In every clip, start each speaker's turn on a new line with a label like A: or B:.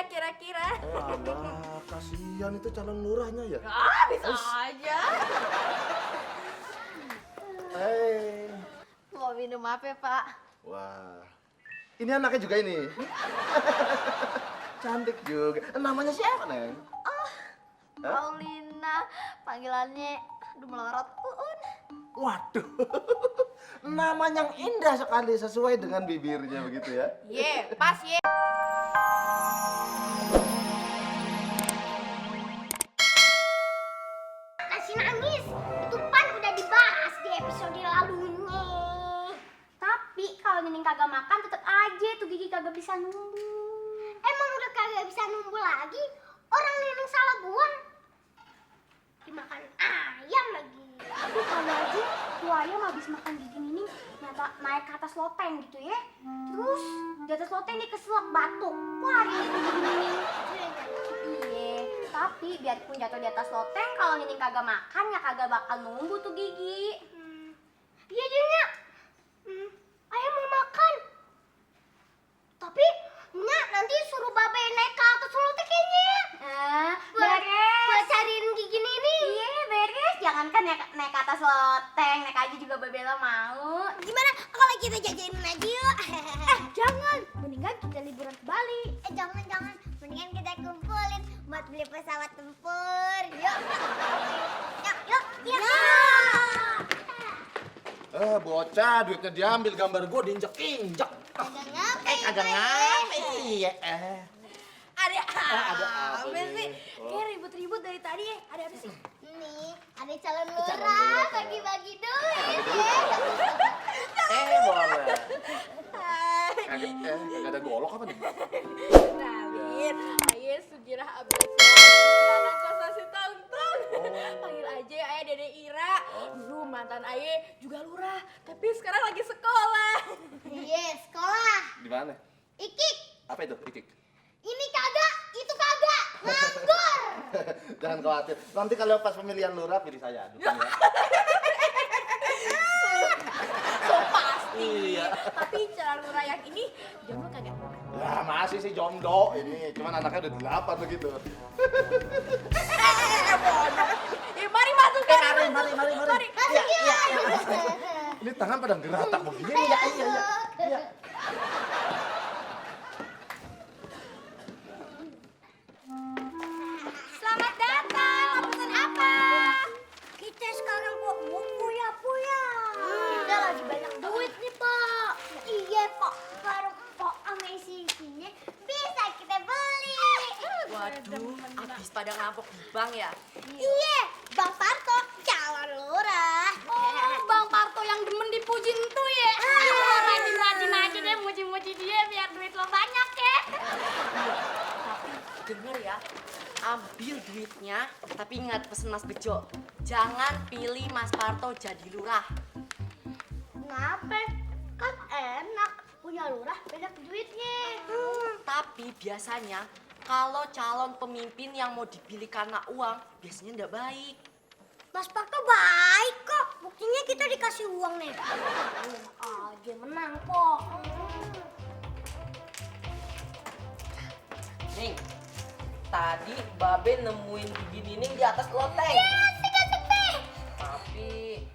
A: kira-kira?
B: Alah, kasihan itu calon lurahnya ya.
A: Bisa aja. Mau minum apa ya, Pak?
B: Wah, ini anaknya juga ini. Cantik juga. Namanya siapa, Neng?
A: Paulina, panggilannya aduh melorot Uun.
B: Waduh, nama yang indah sekali sesuai dengan bibirnya begitu ya.
A: Pas ye.
C: Kasih nangis, itu pan udah dibahas di episode lalunya. Tapi kalau Nining kagak makan tetep aja tuh gigi kagak bisa numbuh. Emang udah kagak bisa numbuh lagi? Orang Nining salah buang. Dimakan ayam lagi. Tapi kalau aja tuh ayam habis makan gigi Nining naik ke atas loteng gitu ya. Terus di atas loteng dia keselak batuk. Wah, ini gigi Nining. Iya, tapi biarpun jatuh di atas loteng, kalau Nining kagak makan ya kagak bakal numbuh tuh gigi. Iya Nya. Ayam mau makan. Tapi Nya nanti suruh Babe naik ke atas loteng kayaknya. Beres. Buat cariin gigi Nining. Iya beres. Jangankan naik ke atas loteng, naik aja juga Babe lo mau. Gimana kalau kita jajanin aja yuk? Jangan. Mendingan kita liburan ke Bali. Jangan. Mendingan kita kumpulin buat beli pesawat tempur. Yuk.
B: Bocah, duitnya diambil, gambar gue diinjek-injek. Kagak ngape. Iya.
A: Ada apa sih? Kayak ribut-ribut dari tadi ya. Ada apa sih?
C: Nih, ada calon lurah bagi-bagi duit.
B: Boleh. Kagak ada golok apa nih?
A: Kenalin, Ayah Sugirah Abdul anak kosan si Tongtong. Panggil aja ya Ayah Dede Ira. Dulu mantan Ayah juga lurah, tapi sekarang lagi sekolah.
C: Iya, sekolah.
B: Di mana?
C: Ikik.
B: Apa itu? Ikik.
C: Ini kagak, itu kagak. Nganggur.
B: Jangan khawatir. Nanti kalau pas pemilihan lurah pilih saya. Dukung ya.
A: So pasti.
B: Iya.
A: Tapi cara lurah yang ini jomblo kagak?
B: Ya masih sih jomblo ini. Cuman anaknya udah 8 begitu.
A: Mari masuk kan.
B: Mari.
C: Masuk ya.
B: Ini tangan pada geratak begini ya. Iya.
C: Selamat datang. Pesan apa? Kita sekarang kok mau puya. Kita lagi banyak duit nih, Pak. Iya, Pak. Kalau Pak sama isinya bisa kita beli.
A: Waduh, habis pada ngabok di bank ya?
C: Iya, Bang Parto calon lurah.
A: Oh, Bang Parto yang demen dipuji itu ya?
C: Rajin aja deh muji-muji dia biar duit lo banyak ya.
A: Tapi denger ya, ambil duitnya, tapi ingat pesen Mas Bejo, jangan pilih Mas Parto jadi lurah.
C: Kenapa? Kan enak punya lurah banyak duitnya.
A: Tapi biasanya kalau calon pemimpin yang mau dipilih karena uang, biasanya nggak baik.
C: Mas Parto baik kok. Buktinya kita dikasih uang nih. Aja menang kok.
D: Ning, tadi Babe nemuin gigi Nining di atas loteng. Tapi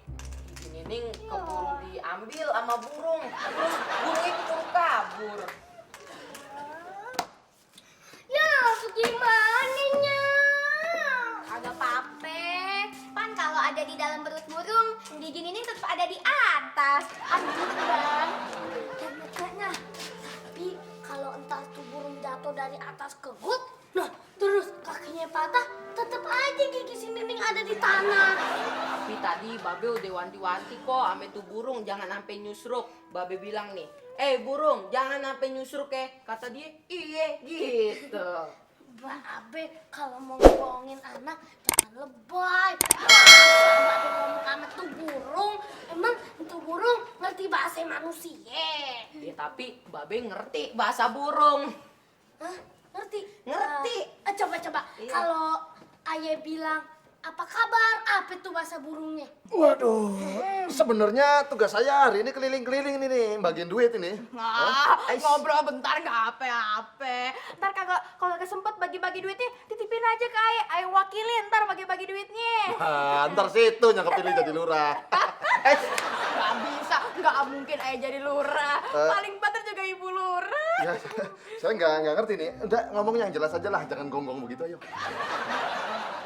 D: gigi Nining keburu diambil sama burung. Terus burung itu keburu kabur.
C: Ya, gimana nya?
A: Agak apa-apa, pan kalau ada di dalam perut burung, gigi Nining tetap ada di atas. Aduh, Bang.
C: Kayaknya. Tapi kalau entah tuh burung jatuh dari atas ke got, nah terus kakinya patah, tetap aja gigi si Nining ada di tanah.
D: Tapi tadi Babe udah wanti-wanti kok ame tuh burung jangan sampai nyusruk. Babe bilang nih, burung jangan sampai nyusruk ya. Kata dia, iya gitu.
C: Babe, kalau mau ngebohongin anak, jangan lebay. Babe ngomong sama tuh burung, emang tuh burung ngerti bahasa manusia?
D: Ya tapi Babe ngerti bahasa burung.
C: Hah? Ngerti?
D: Ngerti.
C: Coba.
D: Iya.
C: Kalau ayah bilang, Apa kabar? Apa tuh bahasa burungnya?
B: Waduh, sebenarnya tugas saya hari ini keliling-keliling ini nih, bagiin duit ini.
A: Ngobrol bentar nggak apa-apa. Ntar kalau kagak sempet bagi-bagi duitnya, titipin aja ke Aye wakilin ntar bagi-bagi duitnya.
B: Nah, ntar situ yang kepilih jadi lurah.
A: Gak bisa, nggak mungkin Aye jadi lurah. Paling banter juga ibu lurah.
B: Ya, saya nggak ngerti nih. Udah ngomong yang jelas aja lah, jangan gonggong begitu ayo.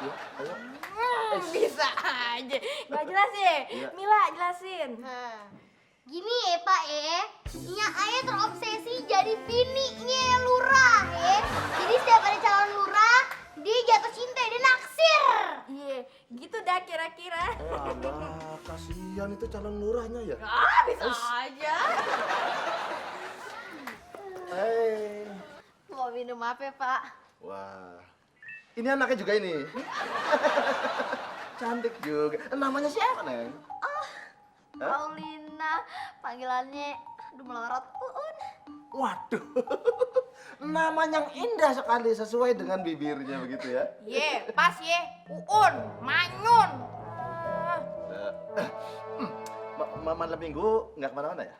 B: Ya, ayo.
A: Bisa aja. Gak jelas ya?
B: Iya.
A: Mila jelasin.
C: Gini ya Pak Nya Ayah terobsesi jadi bininya lurah ya. Jadi setiap ada calon lurah, dia jatuh cinta, dia naksir.
A: Iya, gitu dah kira-kira.
B: Alah, kasihan itu calon lurahnya ya.
A: Bisa aja. Mau minum apa ya, Pak?
B: Wah, ini anaknya juga ini. Cantik juga. Namanya siapa, Neng?
A: Paulina, panggilannya aduh melorot Uun.
B: Waduh, nama yang indah sekali sesuai dengan bibirnya begitu ya.
A: Ye, pas ye, Uun, Manyun.
B: Malam minggu nggak kemana-mana ya?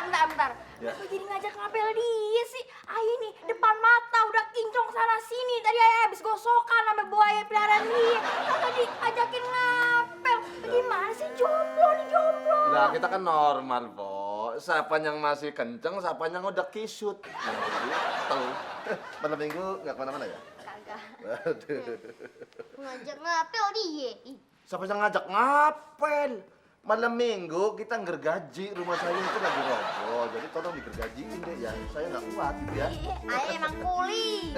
A: Bentar.
B: Ya.
A: Aku jadi ngajak ngapel dia sih. Ayo nih, depan mata udah kinclong sana sini. Tadi Ayah habis gosokan sama buaya peliharaan dia. Tadi ajakin ngapel. Bagaimana sih jomblo nih jomblo?
B: Nah, kita kan normal, Po. Siapa yang masih kenceng, siapa yang udah kisut. Nah, gitu. Malam minggu nggak kemana-mana ya?
C: Kagak.
B: Waduh.
C: Ngajak ngapel dia.
B: Siapa yang ngajak ngapel? Malam minggu kita gergaji, rumah saya itu lagi roboh. Jadi tolong digergajiin deh ya. Saya nggak kuat gitu ya.
C: Ayah emang kuli.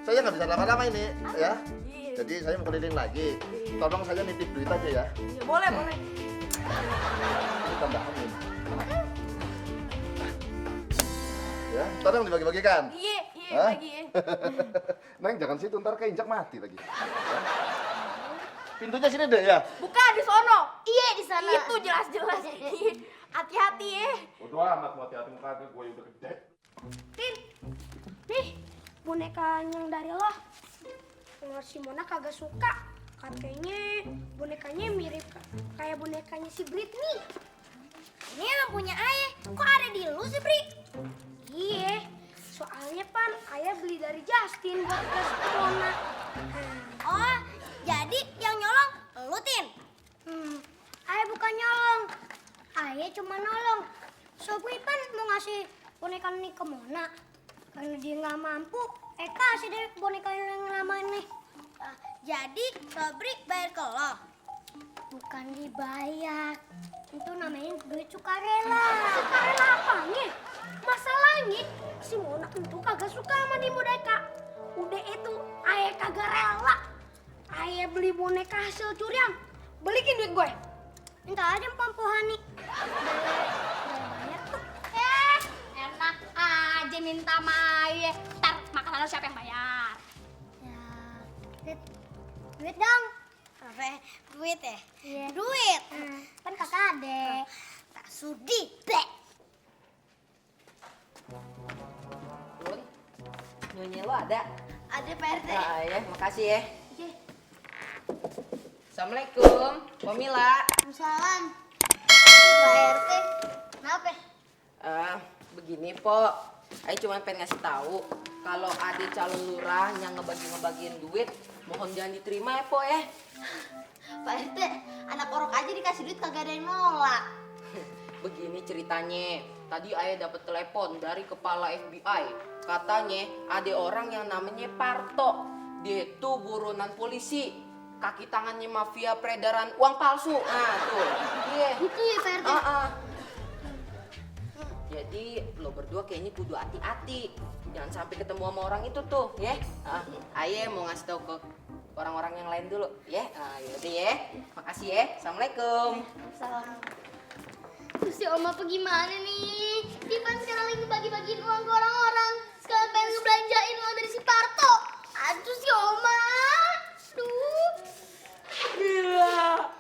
B: Saya nggak bisa lama-lama ini ya.
A: Iya.
B: Jadi saya mau keliling lagi. Tolong saya nitip duit aja ya.
A: Iya, boleh.
B: Ini tambahan nih. Ya, tolong dibagi-bagikan.
A: Iya,
B: Hah?
A: lagi ya.
B: Neng jangan situ ntar keinjak mati lagi. Ya. Pintunya sini deh ya.
A: Bukan di sono.
C: Iya di sana.
A: Itu jelas-jelas. Iya. Hati-hati ya.
B: Udah amat mau hati-hati muka gue udah gede.
C: Tin, nih boneka yang dari lo. Kalau si Mona kagak suka, katanya bonekanya mirip kayak bonekanya si Britney. Ini emang punya ayah, kok ada di lu sih Bri? Iya, soalnya Pan, ayah beli dari Justin buat kasih ke Mona. Oh, jadi yang nyolong lu Tin? Ayah bukan nyolong, ayah cuma nolong. Sobri Pan mau ngasih boneka ini ke Mona. Karena dia nggak mampu, kasih deh boneka yang lama nih. Jadi Sobri bayar ke lo? Bukan dibayar, itu namanya duit sukarela. Sukarela apanya? Masalahnya si Mona itu kagak suka sama di boneka. Udah itu ayah kagak rela. Ayah beli boneka hasil curian. Balikin duit gue. Minta aja Pampuhani. Udah banyak tuh. Enak aja minta sama ayah. Ntar makanan siapa yang bayar? Ya, duit dong. Apa? Duit ya? Iya. Duit. Kan kakak adek. Tak sudi deh.
D: Bun, nyonya lo ada?
C: Ada PRT.
D: Ah, ya, makasih ya. Assalamualaikum, Pomila.
C: Waalaikumsalam. PRT. Kenapa?
D: Begini, Po. Ayo cuma pengen ngasih tahu kalau ada calon lurah yang ngebagiin duit, mohon jangan diterima ya, Po ya.
C: Pak RT, anak orok aja dikasih duit kagak ada yang nolak.
D: Begini ceritanya, tadi ayah dapat telepon dari kepala FBI. Katanya ada orang yang namanya Parto. Dia itu buronan polisi. Kaki tangannya mafia peredaran uang palsu. Nah, tuh. Iya.
C: Gitu ya Pak RT?
D: Jadi lo berdua kayaknya kudu hati-hati. Jangan sampai ketemu sama orang itu tuh, ya. Ayah mau ngasih tahu ke orang-orang yang lain dulu, ya. Yaudah ya. Makasih ya. Assalamualaikum.
C: Salam. Terus si Oma apa gimana nih? Dipan sekarang lagi bagi-bagiin uang ke orang-orang. Sekarang pengen ngebelanjain uang dari si Parto. Aduh si Oma. Aduh.
D: Gila.